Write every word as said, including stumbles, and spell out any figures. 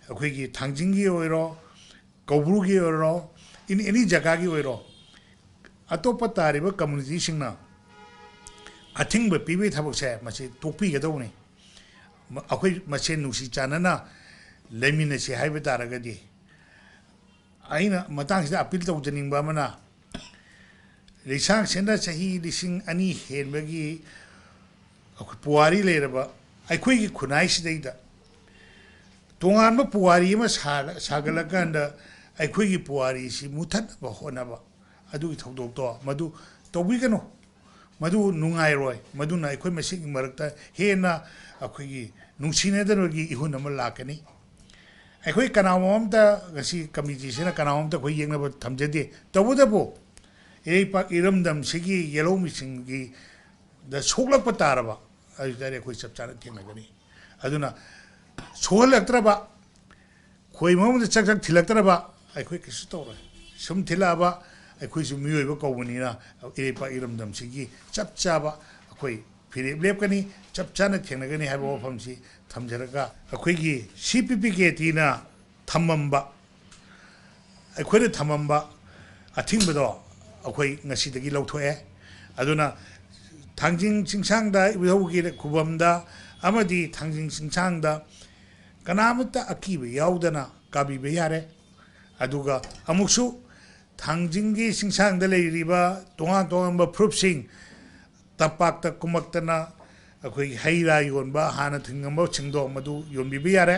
ꯑꯩꯈꯣꯏꯒꯤ ꯊꯥꯡꯖꯤꯡꯒꯤ ꯑꯣꯏꯔꯣ, ꯀꯧꯕ꯭ꯔꯨꯒꯤ ꯑꯣꯏꯔꯣ, in any ꯖꯒꯥꯒꯤ ꯑꯣꯏꯔꯣ, ꯑꯇꯣꯞꯄ ꯇꯥꯔꯤꯕ ꯀꯝꯃꯨꯅꯤꯇꯤꯁꯤꯡꯅ ꯑꯊꯤꯡꯕ ꯄꯤꯕꯒꯤ ꯊꯕꯛꯁꯦ ꯃꯁꯤ ꯇꯣꯛꯄꯤꯒꯗꯧꯕꯅꯤ꯫ ꯃ-, ꯑꯩꯈꯣꯏ ꯃꯁꯦꯟ ꯅꯨꯡꯁꯤ ꯆꯥꯟꯅꯅ ꯂꯩꯃꯤꯟꯅꯁꯤ ꯍꯥꯏꯕ ꯇꯥꯔꯒꯗꯤ, ꯑꯩꯅ ꯃꯇꯥꯡꯁꯤꯗ ꯑꯄꯤꯜ ꯇꯧꯖꯅꯤꯡꯕ ꯑꯃꯅ, ꯂꯩꯁꯥꯡ ꯁꯦꯟꯗ ꯆꯍꯤ ꯂꯤꯁꯤꯡ ꯑꯅꯤ ꯍꯦꯟꯕꯒꯤ ꯑꯩꯈꯣꯏ ꯄꯨꯋꯥꯔꯤ ꯂꯩꯔꯕ ꯑꯩꯈꯣꯏꯒꯤ ꯈꯨꯟꯅꯥꯏꯁꯤꯗꯩꯗ ꯇꯣꯉꯥꯟꯕ ꯄꯨꯋꯥꯔꯤ ꯑꯃ ꯁꯥ-, ꯁꯥꯒꯠꯂꯀꯥꯟꯗ ꯑꯩꯈꯣꯏꯒꯤ ꯄꯨꯋꯥꯔꯤꯁꯤ ꯃꯨꯊꯠꯅꯕ ꯍꯣꯠꯅꯕ, ꯑꯗꯨꯒꯤ ꯊꯧꯗꯣꯛꯇꯣ ꯃꯗꯨ ꯇꯧꯕꯤꯒꯅꯨ꯫ ꯃꯗꯨ ꯅꯨꯡꯉꯥꯏꯔꯣꯏ꯫ ꯃꯗꯨꯅ ꯑꯩꯈꯣꯏ ꯃꯁꯦꯟꯒꯤ ꯃꯔꯛꯇ ꯍꯦꯟꯅ ꯑꯩꯈꯣꯏꯒꯤ ꯅꯨꯡꯁꯤꯅꯗꯅꯕꯒꯤ ꯏꯍꯨꯟ ꯑꯃ ꯂꯥꯛꯀꯅꯤ꯫ ꯑꯩꯈꯣꯏ ꯀꯅꯥꯒꯨꯝꯕ ꯑꯝꯇ, ꯉꯁꯤ ꯀꯃꯤꯇꯤꯁꯤꯅ ꯀꯅꯥꯒꯨꯝꯕ ꯑꯝꯇ ꯑꯩꯈꯣꯏ ꯌꯦꯛꯅꯕ ꯊꯝꯖꯗꯦ꯫ ꯇꯧꯕꯇꯕꯨ ꯏꯔꯩꯄꯥꯛ ꯏꯔꯝꯗꯝꯁꯤꯒꯤ ꯌꯦꯜꯍꯧꯃꯤꯁꯤꯡꯒꯤꯗ ꯁꯣꯛꯂꯛꯄ ꯇꯥꯔꯕ, ꯑꯗꯨ ꯇꯥꯔꯗꯤ ꯑꯩꯈꯣꯏ ꯆꯞ ꯆꯥꯅ ꯊꯦꯡꯅꯒꯅꯤ꯫ ꯑꯗꯨꯅ ꯁꯣꯛꯍꯜꯂꯛꯇ꯭ꯔꯕ, ꯈꯣꯏ ꯃꯉꯣꯟꯗ ꯆꯥꯛ ꯆꯥꯛ ꯊꯤꯜꯂꯛꯇꯅꯕ ꯑꯩꯈꯣꯏ ꯀꯩꯁꯨ ꯇꯧꯔꯣꯏ꯫ ꯁꯨꯝ ꯊꯤꯜꯂꯛꯑꯕ, ꯑꯩꯈꯣꯏꯁꯨ ꯃꯤꯑꯣꯏꯕ ꯀꯧꯕꯅꯤꯅ ꯏꯔꯩꯄꯥꯛ ꯏꯔꯝꯗꯝꯁꯤꯒꯤ ꯆꯞ ꯆꯥꯕ ꯑꯩꯈꯣꯏ ꯐꯤꯔꯦꯞ ꯂꯦꯞꯀꯅꯤ, ꯆꯞ ꯆꯥꯅ ꯊꯦꯡꯅꯒꯅꯤ ꯍꯥꯏꯕ ꯋꯥꯐꯝꯁꯤ ꯊꯝꯖꯔꯒ, ꯑꯩꯈꯣꯏꯒꯤ ꯁꯤ ꯄꯤ ꯄꯤ ꯀꯦ ꯇꯤꯅ ꯊꯝꯃꯝꯕ, ꯑꯩꯈꯣꯏꯅ ꯊꯝꯃꯝꯕ ꯑꯊꯤꯡꯕꯗꯣ ꯑꯩꯈꯣꯏ ꯉꯁꯤꯗꯒꯤ ꯂꯧꯊꯣꯛꯑꯦ꯫ ꯑꯗꯨꯅ ꯊꯥꯡꯖꯤꯡ ꯆꯤꯡꯁꯥꯡꯗ, ꯏꯕꯨꯙꯧꯒꯤ ꯈꯨꯕꯝꯗ ꯑꯃꯗꯤ ꯊꯥꯡꯖꯤꯡ ꯆꯤꯡꯁꯥꯡꯗ ꯀꯅꯥꯃꯠꯇ ꯑꯀꯤꯕ ꯌꯥꯎꯗꯅ ꯀꯥꯕꯤꯕ ꯌꯥꯔꯦ꯫ ꯑꯗꯨꯒ ꯑꯃꯨꯛꯁꯨ ꯊꯥꯡꯖꯤꯡꯒꯤ ꯆꯤꯡꯁꯥꯡꯗ ꯂꯩꯔꯤꯕ ꯇꯣꯉꯥꯟ ꯇꯣꯉꯥꯟꯕ ꯐꯨꯔꯨꯞꯁꯤꯡ ꯇꯝꯄꯥꯛꯇ ꯀꯨꯝꯃꯛꯇꯅ ꯑꯩꯈꯣꯏꯒꯤ ꯍꯩ ꯔꯥ ꯌꯣꯟꯕ, ꯍꯥꯟꯅ ꯊꯤꯡꯉꯝꯕꯁꯤꯡꯗꯣ ꯃꯗꯨ ꯌꯣꯟꯕꯤꯕ ꯌꯥꯔꯦ꯫